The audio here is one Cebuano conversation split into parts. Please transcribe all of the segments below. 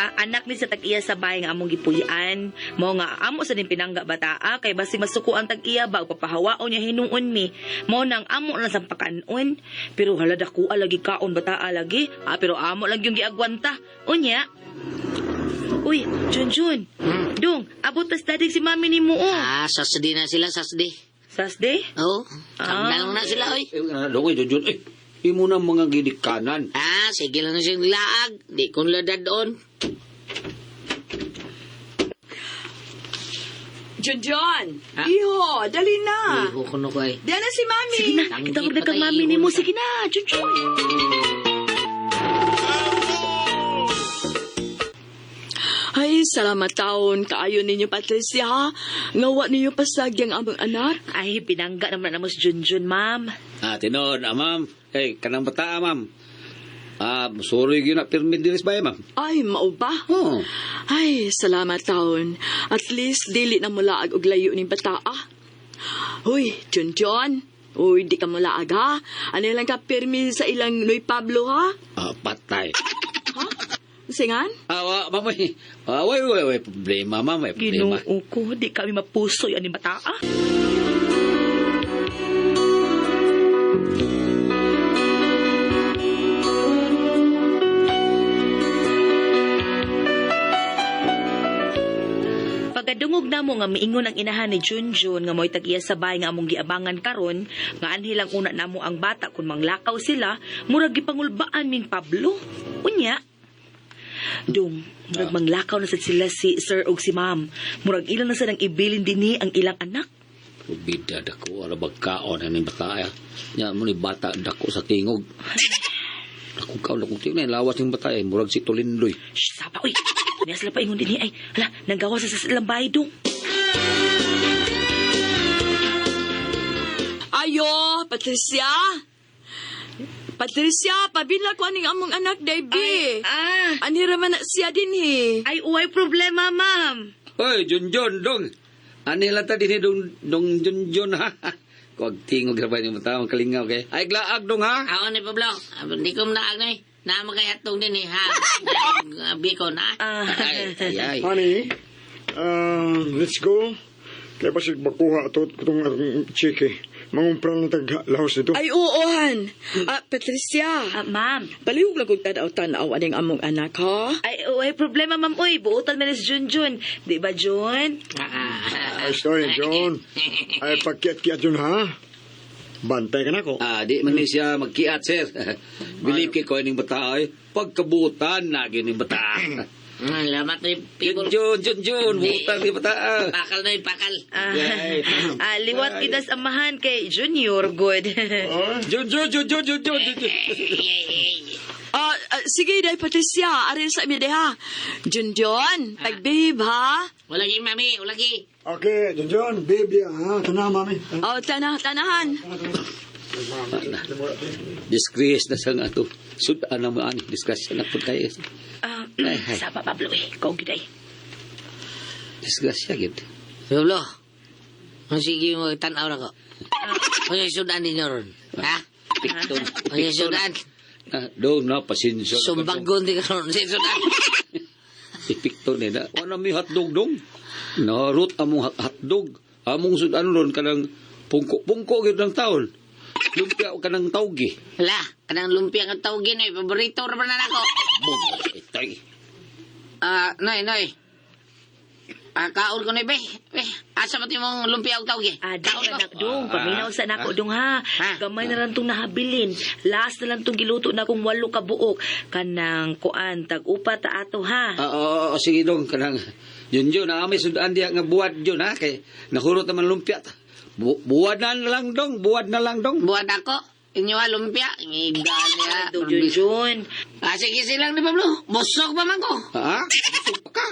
bata, anak ni sa tag-iya sa bahay nga among gipuy-an. Mao nga amo sa din pinangga bata, kay basig masuko ang tag-iya ba ug papahawaon niya hinuon mi. Mao nang amo na sa pakanon. Pero hala dako lagi kaon bata lagi. Ah, pero amo lang yung giagwanta. Unya. Uy, Junjun. Dong, abot tas dadig si mami nimo oh. Ah, sasdi na sila, sasdi. Sasde? Oo. Kamdang na sila, oy. Eh, dong, eh, Junjun, eh, imo na mga gidikanan. Ah, sige lang na siyang laag. Di kong ladad doon. John, Ah. Iho, dali na. Iho ko no ko eh. Diyan na si Mami. Sige na, Tanggi itawag na pa kang tayo, mami nimo. iwan ka. Sige na, Junjun. Ay, salamat taon. Kaayo ninyo, Patricia, ha? Ngawa ninyo pasagi ang among anak. Ay, pinangga naman na mo si Junjun, ma'am. Ah, tinod, ah, ma'am. Eh, kanang bata, ah, ma'am. Ah, sorry gyud na permit diris ba, ma'am? Ay, mao ba? Oh. Ay, salamat taon. At least, dili na mulaag og layo ning bata, ah. Uy, John John. Uy, di ka mulaag, ha? Ano lang ka pirmi sa ilang Noy Pablo, ha? Ah, patay. Ha? Singan? Ah, wa, ma'am, eh. Ah, way, way, way, problema, ma'am, may problema. Ginoo ko, di kami mapusoy ani bata. ah. Pagkadungog namo nga miingon ang inahan ni Junjun nga mo'y tag-iya sa bahay nga among giabangan karon, nga anhi lang una namo ang bata kun manglakaw sila, murag gipangulbaan ming Pablo. Unya, Dong, murag manglakaw na sad sila si sir og si ma'am. Murag ilang na sad ang ibilin dinhi ang ilang anak. Bida dako ara bagkaon ani bata ya. Nya mo ni bata dako sa tingog. Dako ka dako tingog na lawas ning bata eh murag si Tulindoy. Shh, sapa uy. Niya sila pa ingon dinhi ay. Hala, nanggawa sa silang bahay dong. Ayo, Patricia. Patricia, pabila ko aning among anak, Debbie. Ah, Ani raman na siya din, eh. ay uway problema, ma'am. Oy, Junjun dong. Ani lang ta dinhi dong dong Junjun ha. Kuag tingog ra ba ni bata ang kalingaw kay. Ay glaag dong ha. Ako ni Pablo. Ah, Di ko naag na eh. Naama kay hatong din eh, ha? Bicon, ha? Ah, Ay, ay, ay. Honey, let's go. Kaya basig makuha ato itong chike. Mangumpral na tag lahos dito. Ay, oo, han. Ah, Patricia. ah, ma'am. Palihog lang kong tanaw-tanaw aning among anak, ha? Ay, uway problema, ma'am. Uy, buotan man ni si Junjun. Di ba, Jun? Ay, sorry, John. Ay, pagkiat-kiat yun, ha? Bantay ka na ko. Ah, di man ni siya magkiat sir. Believe kay ko ining bata ay pagkabutan na gining bata. Lamat na yung people. Junjun, Junjun, butan ni bata. Pakal na yung pakal. Ah, Yay. ah, liwat kita sa amahan kay Junior good. Junjun, Junjun, Junjun, Junjun. Ah, ah, sige, day, Patricia. Arin sa imi, ha? Junjun, pag-babe, ha? Walagi, mami. Walagi. Okay, John, John, baby, ha? Tanaw, mami. Oh, tana, tanahan. Disgrace na sa nga to. Sudan na mo ani, disgrasya na pud kayo. Ah, Ay, ay. sapa Pablo eh. Ikaw gid ay. Disgrasya gid. Pablo. Ang sige mo, tanaw na ko. Ano yung sudan ninyo ron? Ha? Pikton. Ano yung sudan? Ah, dong na pasensya. na ka, dong. Sumbagon di ka ron. Sa sudan. Ipikton ni na. Wala mi hotdog dong. Narot among hotdog. Among sudan ron kanang pungko-pungko gid ng taon. Lumpia kanang tawgi. Wala. Kanang lumpia ang tawagin eh. Paborito ra ba na ako? Bum, itay. Ah, noy, noy. Ah, kaon ko na be. Be, asa ba mong lumpia og tawgi? Ah, Kaon dong ko. anak dong, paminaw sa nako dong ha. Ha? Gamay na lang tong nahabilin. Last na lang tong giluto na kong 8 ka buok. Kanang kuan tag upat ta ato ha. Ah, oo, oo, sige dong kanang yun yun na may sudan diha nga buwad yun ha kay nahurot naman lumpia. Buwad na lang dong, buwad na lang dong. Buhat ako. Inyo ha, lumpia. Ngigal niya. Dong Junjun. Ah, sige silang ni Pablo. Busog pa man ko. Ha? Busog ka.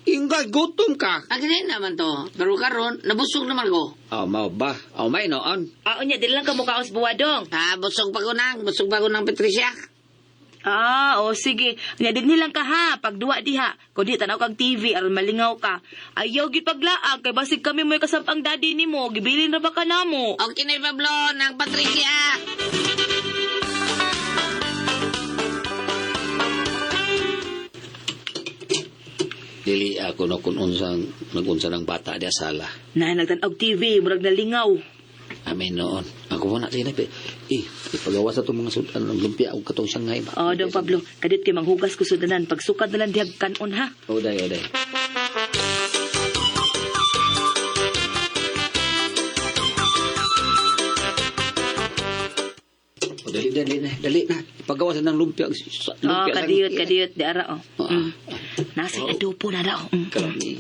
Ingay, gutom ka. Ah, ganyan naman to. Pero karon, nabusog naman ko. Oh, mao ba? Oh, may noon. Ah, unya dili lang ka mukaos buwadong. Ah, busog pa ko nang. Busog pa ko nang Patricia. Ah, o sige. Unya dinhi lang ka ha, pagduwa diha. Kun di tanaw kag TV aron malingaw ka. Ayaw gid paglaag kay basig kami mo'y kasampang daddy nimo, gibilin ra ba ka namo? Okay na Pablo, nang Patricia. Dili ako no kung unsang nagunsa ng bata di sala. Na nagtan-og TV, murag nalingaw. Amin noon. Ako mo na sila. Eh, ipagawa sa itong mga sudan ng lumpia o katong siyang ba? Oh, Dong Pablo, kadit kay manghugas ko sudanan pagsukad na lang dihag kanon ha. Oday, oday. O, dali, dali na, dali na. Ipagawa sa ng lumpia. Oh, Lumpia sa- kadiyot, kadiyot di ara oh. Ah. Mm. Nasa adobo na ra oh. Mm. Karami.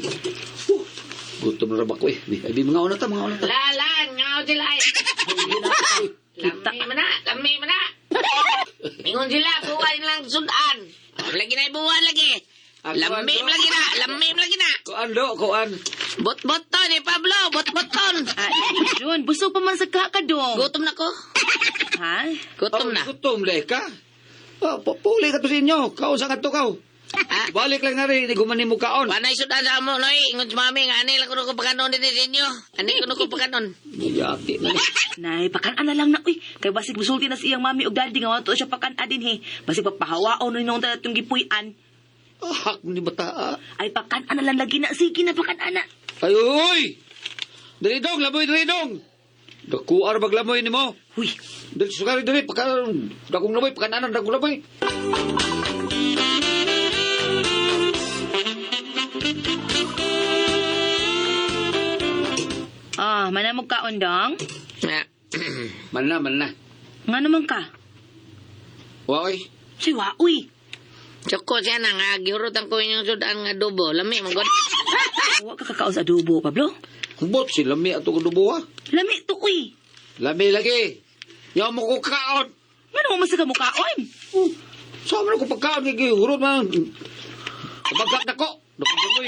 Gutom na rabak ko eh. Di, mga una ta, mga una ta. Lalan, ngaw sila eh. Kita. Lami man na, lami man na. Ingon sila, buwan lang sudan. Lagi na buwan lagi. Lami lagi na, lami lagi na. Kuan do, kuan. Bot-boton eh, Pablo, bot-boton. Ah, Jun, busog pa man sa kakadong. Gutom na ko. Ha? Gutom na. Oh, Gutom le ka. Oh, pupuli ka to sa inyo. Kausa ka to kaw. Ah, Balik lang na rin, gumanin mo kaon. Panay sudan sa amo, noy. Ingon si mami, nga ani lang kuno ko pakanon din sa inyo. Ani kuno ko pakanon. Yati na. Nay, pakan-ana lang na uy. Kay basig musulti na sa iyang mami ug daddy nga wato siya pakan-a din he. Basig papahawaon ni noon ta atong gipuy-an. Ah, hak ni bata. ah. Ay pakan-ana lang lagi na sige na pakan-ana. Ay, uy! Dali dong, lamoy dali dong. Dakuar baglamoy nimo. Uy, Dali sukari dali paka dagong lamoy pakananan dagong lamoy. ah, manamog kaon dong. Ah, Man na, man na. Nga naman ka? Wa oy. Si wa uy. Tsoko siya na nga, gihurutan ko inyong sudan nga adobo. Lami, magod. Wa ka kakaon sa adobo, Pablo. Bot si lami ato kudubo ha. Lami to uy. Lami lagi. Yaw mo ko kaon. Nga naman man sa kamukaon? Oh, sa man ko pagkaon kay hurot man. Bagak nako. Dako lamoy.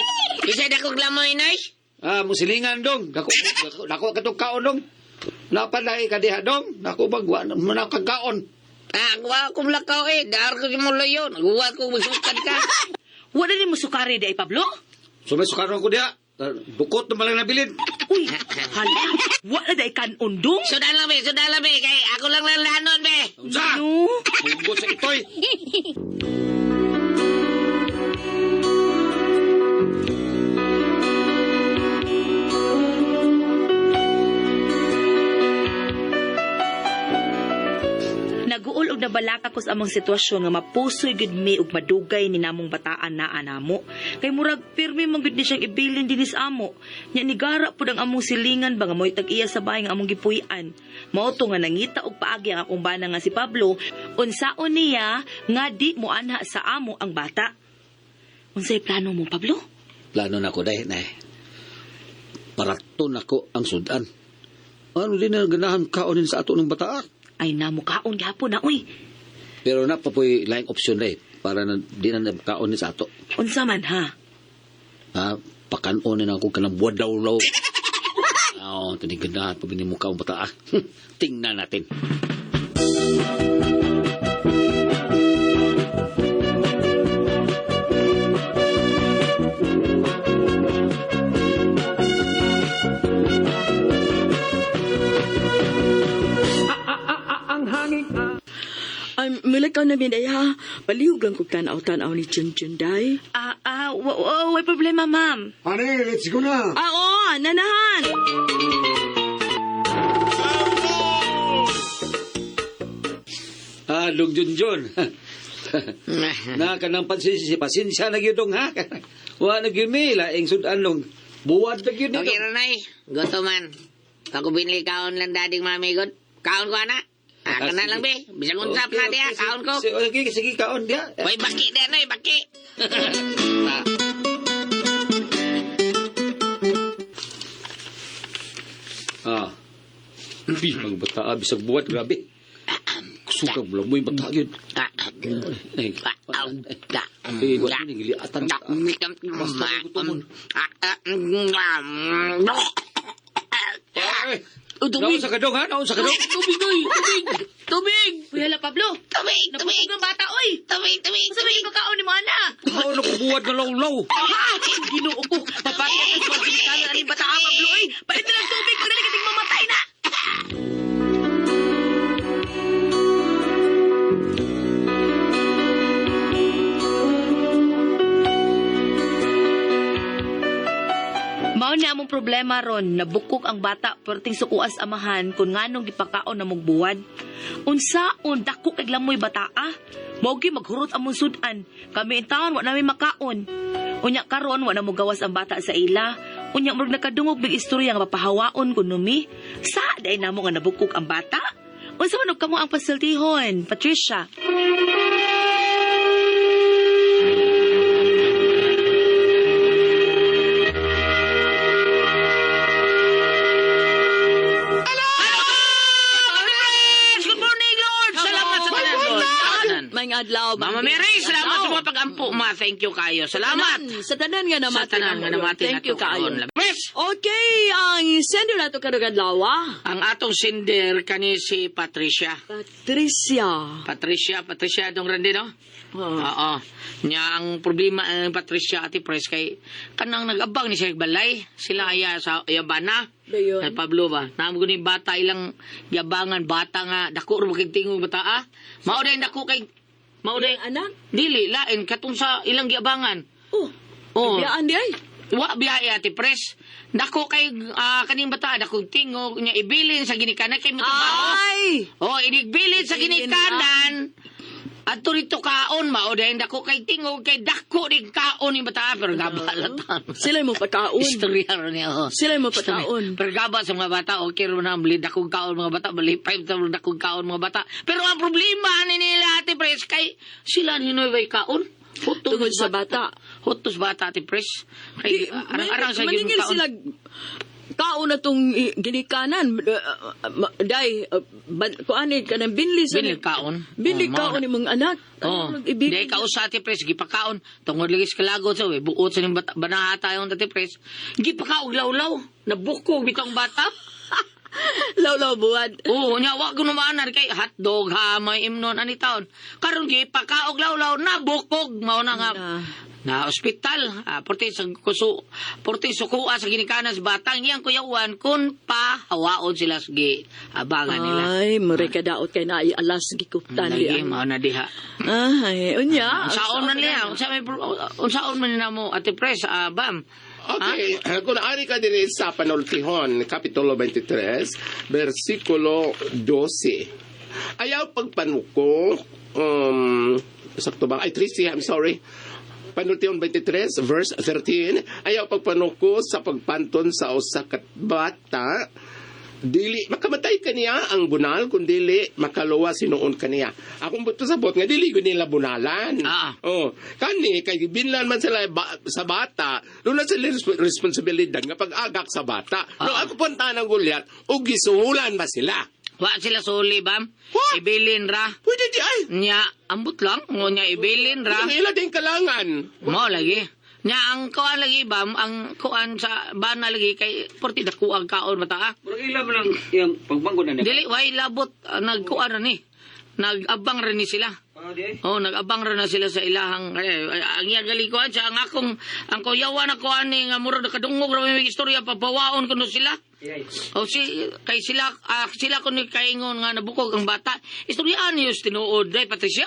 Isa na kong lamoy, noy. Ah, musilingan dong. Dako dako, dako katong kaon dong. Napalay ka diha dong. Nako bagwa man kaon. Ah, wa akong lakaw eh. Daar ko si Mulayo. Naguwa ko, masukad ka. Wala ni mo sukari di ay Pablo? So may sukaron ko diha. Bukot na malang nabilin. Uy, hala. Wala di ay kanon dong. Sudan lang, be. Sudan lang, be. Kay ako lang lalanon, be. Unsa? Ano? Bunggot sa itoy. Naguol og nabalaka ko sa among sitwasyon nga mapusoy gud mi og madugay ni namong bataan naa namo. Kay murag pirmi man gud ni siyang ibilin dinis amo. Nya nigara pud ang among silingan ba nga mo'y tag-iya sa bahay nga among gipuy-an. Mao to nga nangita og paagi ang akong bana nga si Pablo, unsaon niya nga di moanha sa amo ang bata. Unsay plano mo, Pablo? Plano na ko dahil na Paraton ako ang sudan. Ano din na ganahan kaonin sa ato ng bataa? Ay namo kaon gihapon na uy. Pero na pa po'y laing opsyon na eh, para na, di na kaonin sa ato. Unsa man ha? Ha? Pakanonin ako ka ng buwadaw-law. Oo, tinig ganahan pa mo kaong bataa. Tingnan natin. Ay, mulakaw na minay ha. Palihog lang kog tanaw-tanaw ni Chun Chun day. Ah, ah, wa, wa, way problema, ma'am. Honey, let's go na. Ah, oo, nanahan! Ah, Dong Junjun. na kanang pansensya, pasensya na gyud dong ha. Wa na gyud mi laing sudan dong. Buwad na gyud ni Okay, dong. Ronay. Gusto man. Ako binili kaon lang dading mami, god. Kaon ko, ana. Ah, kana sige. lang, be. Bisag unsap na diha, kaon ko. Sige, sige, kaon diha. Hoy, baki diha, noy, baki. Ah. Bi, ang bata, ah, bisag buwat, grabe. Kusog ang mo yung bata yun. Ah, Ay, ah, ah, eh, wala ni giliatan. ah, Basta gutomon. ah, ah, mm, Ay, Oh, tubig. Naon sa kadong, ha? Naon sa kadong? Tubig, oy, tubig. Tubig. Uy, hala, Pablo. Tubig, tubig. Nabusog ng bata, oy. Tubig, tubig, Unsa may tubig. pagkaon ni mo, ana? Kaon ako buwat nga lawlaw. Ah! Ginoo ko. Papakita sa mga ginikanan ani bata, ah, Pablo, oy. Palit na lang tubig. Kung dali kasing mamatay na. Akong problema ron, nabukok ang bata perting sukuas amahan kung nganong gipakaon na mugbuwad. Unsaon dako kay lamoy bataa? Mao gyud maghurot among sudan. Kami in taon wa nami makaon. Unya karon wa na mogawas ang bata sa ila. Unya murag nakadungog mig istorya nga mapahawaon kuno mi. Sa day namo nga nabukok ang bata? Unsa man og kamo ang pasultihon, Patricia? Good morning, Lord! Salamat sa tanan, Lord. Tanan. May adlaw. Mama Mary, salamat sa mga pag-ampo, ma. Thank you kayo. Salamat. Sa tanan nga Sa namati. tanan nga namati Thank you nato kaayo. karon. Miss, Okay, ang sender nato karong adlaw. ang atong sender kani si Patricia. Patricia. Patricia, Patricia dong randi no? Oh. Oo. Nya ang problema ang Patricia ati Pres kay kanang nag-abang ni siya balay sila aya sa yabana. Dayon. Kay Pablo ba? Naamo ko ni bata ilang yabangan bata nga dako ra kay tingog bata ah. Mao day dako kay mao day Anak. dili lain katong sa ilang giabangan. Oh. Oh. Biyaan di ay. Wa biyahe ati Pres. Dako kay kaning bata dako tingog nya ibilin sa ginikanan kay motrabaho. Ay. Oh, inigbilin sa Ibilin ginikanan. Adto rito kaon mao dahil dako kay tingog kay dako ning kaon ni bata pero gabalatan. Sila mo pagkaon. Istorya ro niya. Oh. Sila mo Istorya. pagkaon. Pero gaba sa mga bata, okay ro na bali dakong kaon mga bata, bali five ta dakong kaon mga bata. Pero ang problema ni nila ate Pres kay sila ni Nueva kaon. Hutos Tungod sa bata. Hutos bata ate Pres. Kay Di, arang-arang sa maningil kaon. sila kaon na tong ginikanan. Day, kuan ni kanang binli sa Binli kaon. Binli Oh, mao kaon na. ni mong anak. Oh, Ano, ibig- di ka usa ati pres gipakaon tungod lagi sa kalagot sa we buot sa ning bata banahata yung ati pres gipakaog lawlaw nabukog bitong bata. Lawlaw buwad. Oo, nya wa gunumanan kay hotdog ha may imnon ani taon. Karon gipakaog lawlaw nabukog mao na nga Na. na ospital porte sa kuso porte sukua sa ginikanan sa batang iyang kuyawan kun pahawaon sila sa gi abangan nila. Ay, mure ka daot kay naay alas gikuptan di. Lagi mao na diha. Ay, unya. Unsaon man niya, unsa may unsaon man namo Ate Pres, bam. Okay, kung ari ka din sa Panultihon, Kapitulo 23, versikulo 12. Ayaw pagpanuko, sakto ba? Ay, 13, I'm sorry. Panultihon 23, verse 13. Ayaw pagpanuko sa pagpanton sa usa ka bata, dili makamatay kaniya ang bunal kun dili makaluwa sinuon kaniya. Akong buto sabot nga dili gud nila bunalan. Ah. Oh, kani kay binlan man sila sa bata, doon na sila responsibilidad nga pag-agak sa bata. No ako punta ng gulyat ug gisuhulan ba sila? Wa sila suli bam. Wa? Ibilin ra. Pwede di ay. Nya ambot lang nya ibilin ra. Ang ila din kalangan. Mao lagi. Nya ang kuan lagi bam, ang kuan sa bana lagi kay porti dako ang kaon bata. Ah. Murag ila man ang iyang pagbanggo na niya. Dili way labot nagkuan ra ni. Nag-abang ra ni sila. Ah, di ay. Oh, nag-abang ra na sila sa ilahang eh, ang iya galikuan sa ang akong ang kuyawan ako ani nga murag nakadungog ra may istorya papawaon kuno sila. Di ay. O si kay sila sila kun kaingon nga nabukog ang bata. Istoryaan niyo tinuod day Patricia.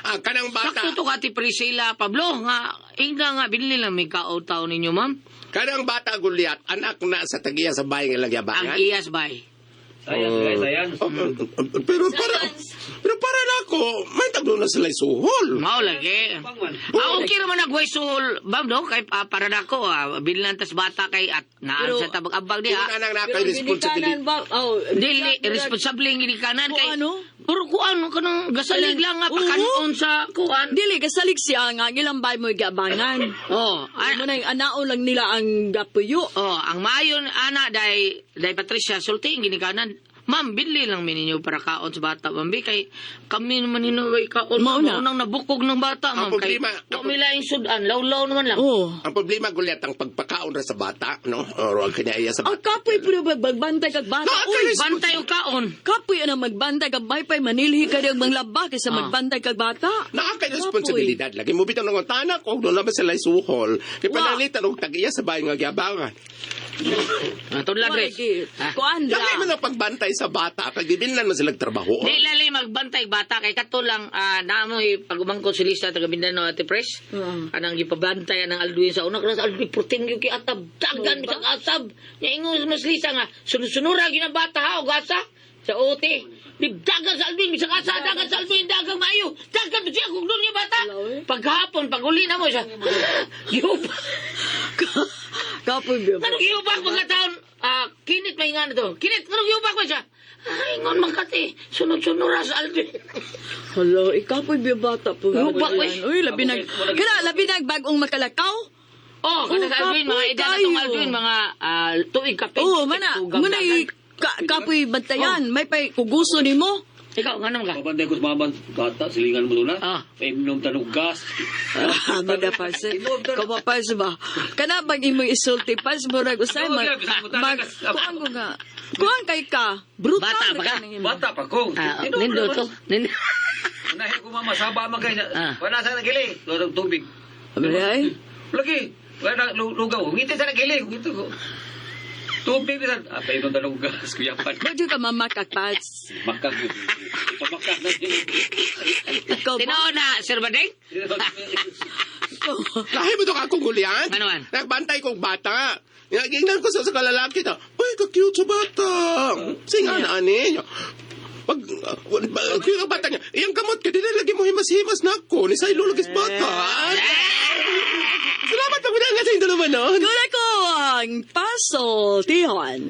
Ah, kanang bata. Sakto to ka ti Priscilla Pablo nga ingna nga binili lang may kaon taon ninyo ma'am. Kanang bata gulyat, anak na sa tagiya sa bahay nga Ang lagyabangan. iyas bay. Sayang, guys, sayang. Oh, oh, pero para na ako, may taglo na sila suhol. Mao lagi. Pangman. Ah, okay raman nagway suhol bam no kay para nako binlan tas bata kay at naan Pero- sa tabag-abag diha. Kung anang na Pero kay responsibility. ginikanan ba? Oh, Dili irresponsable ang ginikanan kay Kuan, no? Puro kuan kanang gasalig lang nga Oo. pakanon sa kuan. Dili kasalig siya nga ilang bay mo giabangan. Oh, Ano na yung anao lang nila ang gapuyo. Oh, ang mayon ana day day Patricia sulti ang ginikanan. Ma'am, binli lang mi ninyo para kaon sa bata, ma'am. Bi, kay kami naman hinuway kaon. Mao na. Unang nabukog ng bata, Ang ma'am. Kay, problema- wa mi laing sudan, lawlaw naman lang. Oh. Ang problema gulyat ang pagpakaon ra sa bata, no? Or ang kanya iya sa Ang bata. kapoy pero magbantay kag bata. Ah, Uy, Bantay o kaon. kapoy ana magbantay kag baypay manilhi ka diyang manglaba kaysa Ah. magbantay kag bata. Naa kay responsibilidad lagi mo bitaw ng tanak og doon naman sila suhol. Kay Wa. pananglitan og tag-iya sa bahay nga giabangan. Tudla Wala Grace. gid. Ha? Kuan ra. Dali man ang pagbantay sa bata kag gibilnan man sila trabaho. Di lalay magbantay bata kay kato lang naamoy pagumangkot si Lisa taga Mindanao, Ate Pres. Anang gipabantay anang Alduin sa una kras Alduin protein gyud kay atab dagan bisag asab. Nya ingon mas Lisa nga sunod-sunura gyud ang bata ha og asa sa OT. Di dagan sa Alduin bisag asa dagan sa Alduin dagang maayo. Dagan siya kung doon yung bata. Paghapon pag uli na mo siya. Giupa. Kapoy biya. Anong giubak mga taon? Kinit may nga na to. Kinit, anong giubak mo siya? Ay, ingon man kati. Sunod-sunod ra sa Alduin. Hello, ikapoy biya bata po. Lubak, eh. Uy, labi nag kana labi nag bagong makalakaw. Oh, kana Oh, sa Alvin, mga kapoy edad na tong kayo. Alvin, mga tuig kapit. Oo, mana muna kapoy bantayan, may pay kuguso nimo. Ikaw, nga naman ka? Pabantay ko sa mga bata, silingan mo doon na. Ah. Painom tanong gas. Ah, Mga pas. Kamapas ba? Kana bang imong isulti pas murag usay mag mag kuan ko nga. Kuan kay ka. Brutal Bata pa ra ka? nang imo. Bata pa ko. Nindo to. Nindo. Unahin ko mama, saba man kayo. Ah. Wala sa nagili. Wala tubig. Ay, Lagi. Wala na lugaw. Ngiti sa nagili. Ngiti ko. Tubig bisan. Painom tanong gas. Kuya pa. Ba ka mamakakpats? Makak. Ipamakak na din. Ikaw ba? Tinuod na, Sir Bading? Ikaw. Lahi mo to akong gulyan. Ano man? Nagbantay kong bata. Nagingnan ko sa kalalaki na, uy, ka-cute sa bata. Singa na ani. Pag, cute ang bata niya, iyang kamot ka, dili lagi mo himas-himas na ako. Ni sa ilo lagi sa bata. Salamat pag sa inyong dalawa, no? Kuna ko ang paso, Tihon.